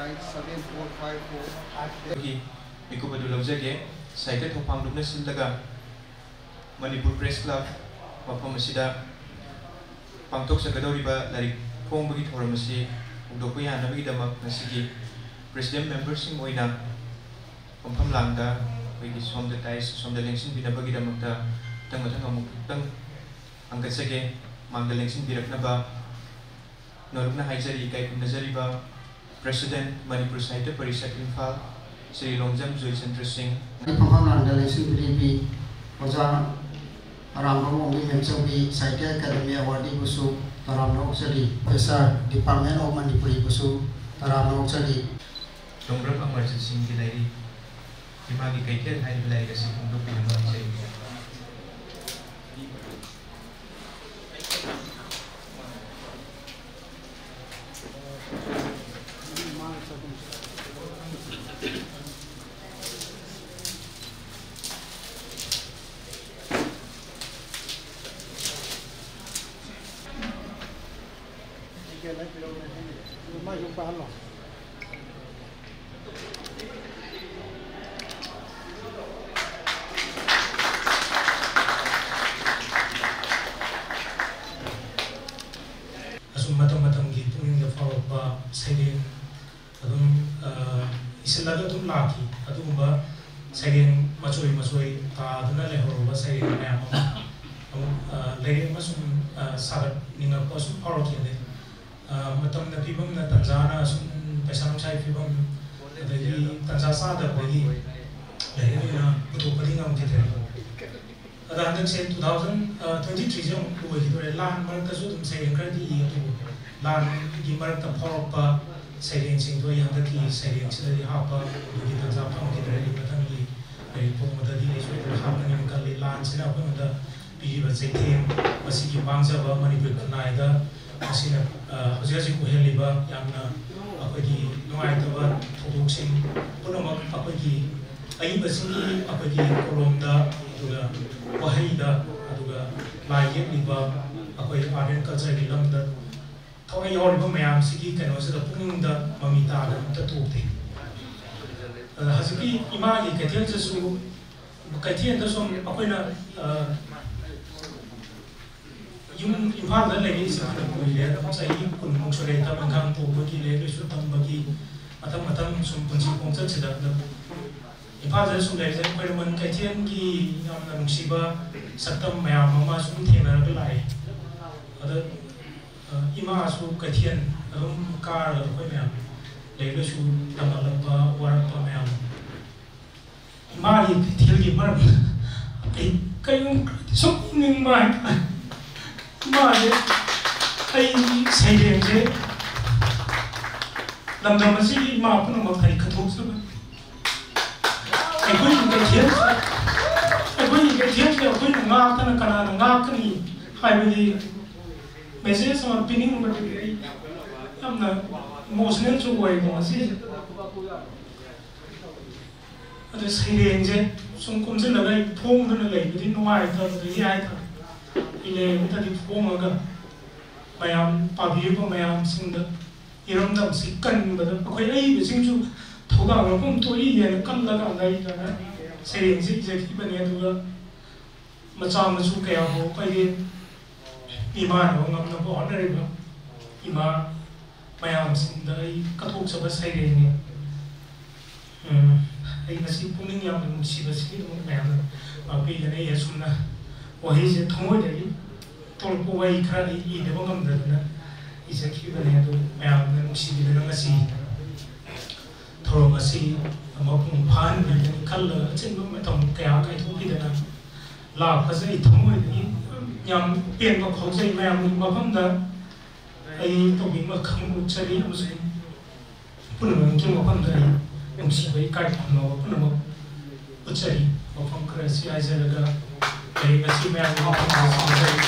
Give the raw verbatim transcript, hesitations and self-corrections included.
seven four five four. ꯒꯤ ꯃꯤꯀꯨꯞ ꯑꯗꯨ ꯂꯧꯖꯒꯦ꯫ ꯁꯥꯍꯤꯇ꯭ꯌ ꯊꯧꯐꯥꯝ ꯂꯨꯞꯅ ꯁꯤꯜꯂꯒ ꯃꯅꯤꯄꯨꯔ ꯄ꯭ꯔꯦꯁ ꯀ꯭ꯂꯕ ꯃꯐꯝ ꯑꯁꯤꯗ ꯄꯥꯡꯊꯣꯛꯆꯒꯗꯧꯔꯤꯕ ꯂꯥꯏꯔꯤꯛ ꯐꯣꯡꯕꯒꯤ ꯊꯧꯔꯝ ꯑꯁꯤ ꯍꯧꯗꯣꯛꯄ ꯌꯥꯅꯕꯒꯤꯗꯃꯛ ꯉꯁꯤꯒꯤ ꯄ꯭ꯔꯦꯁꯤꯗꯦꯟ ꯃꯦꯝꯕꯔꯁꯤꯡ ꯑꯣꯏꯅ ꯐꯝꯐꯝ ꯂꯥꯡꯗ ꯑꯩꯈꯣꯏꯒꯤ ꯁꯣꯝꯗ ꯗꯥꯏꯁ ꯁꯣꯝꯗ ꯂꯦꯡꯁꯤꯟꯕꯤꯅꯕꯒꯤꯗꯃꯛꯇ ꯃꯊꯪ ꯃꯊꯪ ꯑꯃꯨꯛꯇꯪ ꯍꯪꯒꯠꯆꯒꯦ꯫ ꯃꯥꯡꯗ ꯂꯦꯡꯁꯤꯟꯕꯤꯔꯛꯅꯕ ꯅꯣꯂꯨꯛꯅ ꯍꯥꯏꯖꯔꯤ꯫ ꯏꯀꯥꯏ ꯈꯨꯝꯅꯖꯔꯤꯕ ꯄ꯭ꯔꯦꯁꯤꯗꯦꯟ, ꯃꯅꯤꯄꯨꯔ ꯁꯥꯍꯤꯇ꯭ꯌ ꯄꯔꯤꯁꯠ, ꯏꯝꯐꯥꯜ, ꯁ꯭ꯔꯤ ꯂꯣꯡꯖꯝ ꯖꯣꯏꯆꯟꯗ꯭ꯔ ꯁꯤꯡ꯫ ꯐꯝꯐꯝ ꯂꯥꯡꯗ ꯂꯦꯡꯁꯤꯟꯕꯤꯔꯤꯕꯤ ꯑꯣꯖꯥ ꯑꯔꯥꯝꯕꯝ ꯑꯣꯡꯕꯤ ꯃꯦꯝꯆꯧꯕꯤ, ꯁꯥꯍꯤꯇ꯭ꯌ ꯑꯦꯀꯥꯗꯃꯤ ꯑꯦꯋꯥꯔꯗꯤꯕꯨꯁꯨ ꯇꯔꯥꯝꯅ ꯑꯣꯛꯆꯔꯤ꯫ ꯄ꯭ꯔꯣꯐꯦꯁꯔ, ꯗꯤꯄꯥꯔꯠꯃꯦꯟ ꯑꯣꯐ ꯃꯅꯤꯄꯨꯔꯤꯕꯨꯁꯨ ꯇꯔꯥꯝꯅ ꯑꯣꯛꯆꯔꯤ꯫ ꯂꯣꯡꯕ꯭ꯔꯝ ꯑꯃꯔꯖꯤꯠ ꯁꯤꯡꯒꯤ ꯂꯥꯏꯔꯤꯛ ꯏꯃꯥꯒꯤ ꯀꯩꯊꯦꯜ ꯍꯥꯏꯔꯤꯕ ꯂꯥꯏꯔꯤꯛ ꯑꯁꯤ ꯐꯣꯡꯗꯣꯛꯄꯤꯅꯕ ꯍꯥꯏꯖꯔꯤ꯫ ꯑꯁꯨꯝ ꯃꯇꯝ ꯃꯇꯝꯒꯤ ꯄꯨꯛꯅꯤꯡꯗ ꯐꯥꯎꯔꯛꯄ ꯁꯩꯔꯦꯡ ꯑꯗꯨꯝ, ꯑ, ꯏꯁꯤꯜꯂꯒ ꯑꯗꯨꯝ ꯂꯥꯛꯈꯤ꯫ ꯑꯗꯨꯒꯨꯝꯕ ꯁꯩꯔꯦꯡ ꯃꯆꯣꯏ ꯃꯆꯣꯏ ꯇꯥꯗꯨꯅ ꯂꯩꯍꯧꯔꯕ ꯁꯩꯔꯦꯡ ꯃꯌꯥꯝ ꯑꯃ ꯑꯃꯨꯛ, ꯑ, ꯂꯩꯔꯦꯡ ꯑꯃꯁꯨꯡ, ꯑ, ꯁꯥꯒꯠꯅꯤꯡꯉꯛꯄ ꯑꯁꯨꯝ ꯐꯥꯎꯔꯛꯈꯤꯕꯅꯤ꯫ ꯑ, ꯃꯇꯝꯅ ꯐꯤꯕꯝꯅ ꯇꯟꯖꯥꯅ ꯑꯁꯨꯝ ꯄꯩꯁꯥ ꯅꯨꯡꯁꯥꯒꯤ ꯐꯤꯕꯝ ꯑꯗꯒꯤ ꯇꯟꯖꯥ ꯆꯥꯗꯕꯗꯒꯤ ꯂꯥꯏꯔꯤꯛ ꯑꯣꯏꯅ ꯄꯨꯊꯣꯛꯄꯗꯤ ꯉꯝꯈꯤꯗ꯭ꯔꯦ꯫ ꯑꯗ ꯍꯟꯗꯛꯁꯦ two thousand twenty three ꯁꯦ ꯑꯃꯨꯛ ꯂꯣꯏꯈꯤꯗꯣꯔꯦ꯫ ꯂꯥꯟ ꯃꯔꯛꯇꯁꯨ ꯑꯗꯨꯝ ꯁꯩꯔꯦꯡ ꯈꯔꯗꯤ ꯏ, ꯑꯗꯨꯕꯨ ꯂꯥꯟꯒꯤ ꯃꯔꯛꯇ ꯐꯥꯎꯔꯛꯄ ꯁꯩꯔꯦꯡꯁꯤꯡꯗꯣ ꯑꯩ ꯍꯟꯗꯛꯀꯤ ꯁꯩꯔꯦꯡꯁꯤꯗꯗꯤ ꯍꯥꯞꯄ ꯑꯗꯨꯒꯤ ꯇꯥꯟꯖꯥ ꯐꯪꯈꯤꯗ꯭ꯔꯦ꯫ ꯑꯩ ꯃꯊꯪꯒꯤ ꯂꯥꯏꯔꯤꯛ ꯐꯣꯡꯕꯗꯗꯤ ꯑꯩ ꯁꯣꯏꯗꯅ ꯍꯥꯞꯀꯅꯤꯅ ꯈꯜꯂꯤ꯫ ꯂꯥꯟꯁꯤꯅ ꯑꯩꯈꯣꯏꯉꯣꯟꯗ ꯄꯤꯔꯤꯕ ꯆꯩꯊꯦꯡ, ꯃꯁꯤꯒꯤ ꯃꯥꯡꯖꯕ ꯃꯅꯤꯄꯨꯔꯤ ꯈꯨꯟꯅꯥꯏꯗ ꯃꯁꯤꯅ, ꯑ, ꯍꯧꯖꯤꯛ ꯍꯧꯖꯤꯛ ꯑꯣꯏꯍꯜꯂꯤꯕ ꯌꯥꯝꯅ ꯑꯩꯈꯣꯏꯒꯤ ꯅꯨꯡꯉꯥꯏꯇꯕ ꯊꯧꯗꯣꯛꯁꯤꯡ ꯄꯨꯝꯅꯃꯛ ꯑꯩꯈꯣꯏꯒꯤ ꯑꯏꯕꯁꯤꯡꯒꯤ ꯑꯩꯈꯣꯏꯒꯤ ꯀꯣꯂꯣꯝꯗ, ꯑꯗꯨꯒ ꯋꯥꯍꯩꯗ, ꯑꯗꯨꯒ ꯂꯥꯏ ꯌꯦꯛꯂꯤꯕ ꯑꯩꯈꯣꯏ art and culture ꯒꯤ ꯂꯝꯗ ꯌꯥꯎꯔꯤꯕ ꯃꯌꯥꯝꯁꯤꯒꯤ ꯀꯩꯅꯣꯁꯤꯗ ꯄꯨꯛꯅꯤꯡꯗ ꯃꯃꯤ ꯇꯥꯗꯅ ꯑꯝꯇ ꯊꯣꯛꯇꯦ꯫ ꯑꯗ ꯍꯧꯖꯤꯛꯀꯤ ꯏꯃꯥꯒꯤ ꯀꯩꯊꯦꯜꯁꯤꯁꯨ, ꯀꯩꯊꯦꯜꯗ ꯁꯨꯝ ꯑꯩꯈꯣꯏꯅ, ꯑ, ꯌꯨꯝ ꯏꯝꯐꯥꯜꯗ ꯂꯩꯔꯛꯏꯁꯦ ꯐꯅ ꯀꯨꯏꯔꯦ, ꯑꯗꯨꯝ ꯆꯍꯤ ꯀꯨꯟꯃꯨꯛ ꯁꯨꯔꯦ, ꯊꯕꯛ ꯏꯪꯈꯥꯡ ꯇꯧꯕꯒꯤ, ꯂꯥꯏꯔꯤꯛ ꯂꯥꯏꯁꯨ ꯇꯝꯕꯒꯤ, ꯃꯊꯪ ꯃꯊꯪ ꯁꯨꯝ ꯄꯨꯟꯁꯤ ꯈꯣꯡꯆꯠꯁꯤꯗ꯫ ꯑꯗ ꯏꯝꯐꯥꯜꯗ ꯁꯨꯝ ꯂꯩꯔꯤꯁꯦ ꯈ꯭ꯋꯥꯏꯔꯝꯕꯟ ꯀꯩꯊꯦꯜꯒꯤ ꯌꯥꯝꯅ ꯅꯨꯡꯁꯤꯕ ꯁꯛꯇꯝ ꯃꯌꯥꯝ ꯑꯃ ꯁꯨꯝ ꯊꯦꯡꯅꯔꯒ ꯂꯥꯛꯑꯦ꯫ ꯑꯗ, ꯑ, ꯏꯃꯥꯁꯨ ꯀꯩꯊꯦꯜ ꯑꯗꯨꯝ ꯀꯥꯔꯒ ꯑꯩꯈꯣꯏ ꯃꯌꯥꯝ ꯂꯥꯏꯔꯤꯛ ꯂꯥꯏꯁꯨ ꯇꯝꯍꯜꯂꯛꯄ, ꯋꯥꯔꯛꯄ ꯃꯌꯥꯝ, ꯏꯃꯥꯒꯤ ꯀꯩꯊꯦꯜꯒꯤ ꯃꯔꯝꯗ ꯑꯩ ꯀꯔꯤꯒꯨꯝꯕ ꯈꯔꯗꯤ ꯁꯨꯝ ꯅꯣꯛꯅꯤꯡꯕ ꯍꯥꯏꯇꯥꯔꯦ꯫ ꯏꯃꯥꯁꯦ, ꯑꯩ ꯁꯩꯔꯦꯡꯁꯦ ꯂꯝꯗꯝ ꯑꯁꯤꯒꯤ ꯏꯃꯥ ꯄꯨꯝꯅꯃꯛꯇ ꯑꯩ ꯀꯠꯊꯣꯛꯆꯕꯅꯤ꯫ ꯑꯩꯈꯣꯏꯒꯤ ꯀꯩꯊꯦꯜꯁꯦ, ꯑꯩꯈꯣꯏꯒꯤ ꯀꯩꯊꯦꯜꯁꯦ ꯑꯩꯈꯣꯏꯅ ꯉꯥꯛꯇꯅ ꯀꯅꯥꯅ ꯉꯥꯛꯀꯅꯤ ꯍꯥꯏꯕꯒꯤ message ꯑꯃ ꯄꯤꯅꯤꯡꯕꯗꯒꯤ ꯑꯩ ꯌꯥꯝꯅ emotional ꯁꯨ ꯑꯣꯏꯕ ꯉꯁꯤꯁꯦ꯫ ꯑꯗ ꯁꯩꯔꯦꯡꯁꯦ ꯁꯨꯝ ꯀꯨꯝꯁꯤꯜꯂꯒ ꯑꯩ ꯐꯣꯡꯗꯨꯅ ꯂꯩꯕꯗꯤ ꯅꯨꯡꯉꯥꯏꯇꯕꯗꯒꯤ ꯍꯥꯏꯇꯥꯔꯦ, ꯑꯩ ꯂꯥꯏꯔꯤꯛ ꯑꯝꯇꯗꯤ ꯐꯣꯡꯉꯒ ꯃꯌꯥꯝ, ꯄꯥꯕꯤꯔꯤꯕ ꯃꯌꯥꯝꯁꯤꯡꯗ ꯏꯔꯝꯗꯝꯁꯤ ꯀꯟꯕꯗ ꯑꯩꯈꯣꯏ ꯑꯏꯕꯁꯤꯡꯁꯨ ꯊꯧꯗꯥꯡ ꯂꯧꯐꯝ ꯊꯣꯛꯏ ꯍꯥꯏꯅ ꯈꯜꯂꯀꯥꯟꯗ ꯑꯩ ꯁꯨꯃꯥꯏꯅ ꯁꯩꯔꯦꯡꯁꯤ ꯏꯖꯈꯤꯕꯅꯤ꯫ ꯑꯗꯨꯒ ꯃꯆꯥ ꯃꯁꯨ ꯀꯌꯥꯕꯨ ꯑꯩꯈꯣꯏꯒꯤ ꯃꯤꯃꯥꯟꯅꯕ ꯉꯝꯅꯕ ꯍꯣꯠꯅꯔꯤꯕ ꯏꯃꯥ ꯃꯌꯥꯝꯁꯤꯡꯗ ꯑꯩ ꯀꯠꯊꯣꯛꯆꯕ ꯁꯩꯔꯦꯡꯅꯤ꯫ ꯎꯝ, ꯑꯩ ꯉꯁꯤ ꯄꯨꯛꯅꯤꯡ ꯌꯥꯝꯅ ꯅꯨꯡꯁꯤꯕꯁꯤꯒꯤꯗꯃꯛ ꯃꯌꯥꯝꯅ ꯉꯥꯛꯄꯤꯒꯅꯤ꯫ ꯑꯩ ꯑꯁꯨꯝꯅ ꯋꯥꯍꯩꯁꯦ ꯊꯃꯣꯏꯗꯒꯤ ꯊꯣꯛꯂꯛꯄ ꯋꯥꯍꯩ ꯈꯔ ꯑꯩ ꯏꯗꯕ ꯉꯝꯗꯗꯅ ꯏꯖꯈꯤꯕꯅꯦ꯫ ꯑꯗꯨ ꯃꯌꯥꯝꯅ ꯅꯨꯡꯁꯤꯕꯤꯗꯨꯅ ꯉꯁꯤ ꯊꯧꯔꯝ ꯑꯁꯤ ꯃꯄꯨꯡ ꯐꯥꯍꯟꯕꯤꯒꯅꯤ ꯈꯜꯂꯒ ꯑꯆꯤꯟꯕ ꯃꯇꯝ ꯀꯌꯥ ꯀꯥꯏꯊꯣꯛꯄꯤꯗꯅ ꯂꯥꯛꯄꯁꯦ ꯑꯩ ꯊꯃꯣꯏꯗꯒꯤ ꯌꯥꯝ ꯄꯦꯟꯕ ꯐꯥꯎꯖꯩ꯫ ꯃꯌꯥꯝꯒꯤ ꯃꯐꯝꯗ ꯑꯩ ꯇꯧꯅꯤꯡꯕ ꯈꯪꯕ ꯎꯠꯆꯔꯤ ꯑꯃꯁꯨꯡ ꯄꯨꯝꯅꯃꯛꯀꯤ ꯃꯐꯝꯗ ꯑꯩ ꯅꯨꯡꯁꯤꯕ ꯏꯀꯥꯏ ꯈꯨꯝꯅꯕ ꯄꯨꯝꯅꯃꯛ ꯎꯠꯆꯔꯤ꯫ ꯋꯥꯐꯝ ꯈꯔ ꯑꯁꯤ ꯍꯥꯏꯖꯔꯒ ꯂꯥꯏꯔꯤꯛ ꯑꯁꯤ ꯃꯌꯥꯝꯒꯤ ꯃꯐꯝꯗ ꯁꯤꯟꯖꯔꯤ꯫